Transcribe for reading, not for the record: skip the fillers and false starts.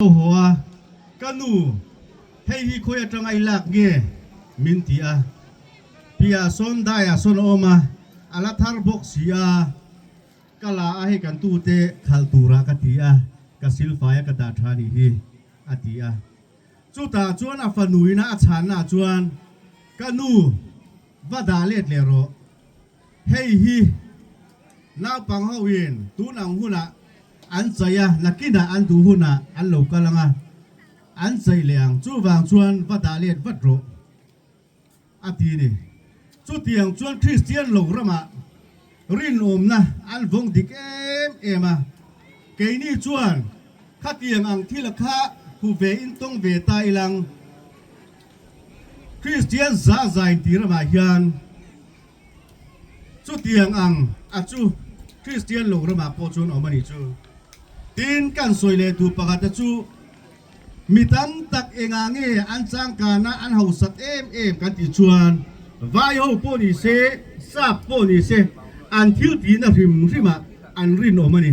Lo haw a, Ka nu, hei hi khawi atanga i lak nge? min ti a. Piah sawn daiah sawn a awm a, a la thar bawk si a, ka la a hei kan tute khalh turah ka ti a, ka silfai a ka dah tha nih hi, a ti a. Chutah chuan a fanuina a chhannaah chuan, Ka nu, va dah let leh rawh. Hei hi naupang ho in tun ang hunah an chai a, nakinah an duh hunah an lo kal ang a, an chai leh ang. Chuvang chuan va dah let vat rawh a ti ni. Chutiang chuan Kristian lo ramah rinawmna an vawng dik em em a, keini chuan khatiang ang thil a kha hu ve in tawng ve ta ilang Kristian za zain tih ramah hian Chutiang ang a chu Kristian lo ramah pawh chuan awm a nih chu. Tin, kan sawi leh duh pakhat te chu mi tam tak engah nge an changkana an hausak em em kan tih chuan vai ho pawh ni se, sap pawh ni se an thil tihna hrim hrimah an rinawm a ni.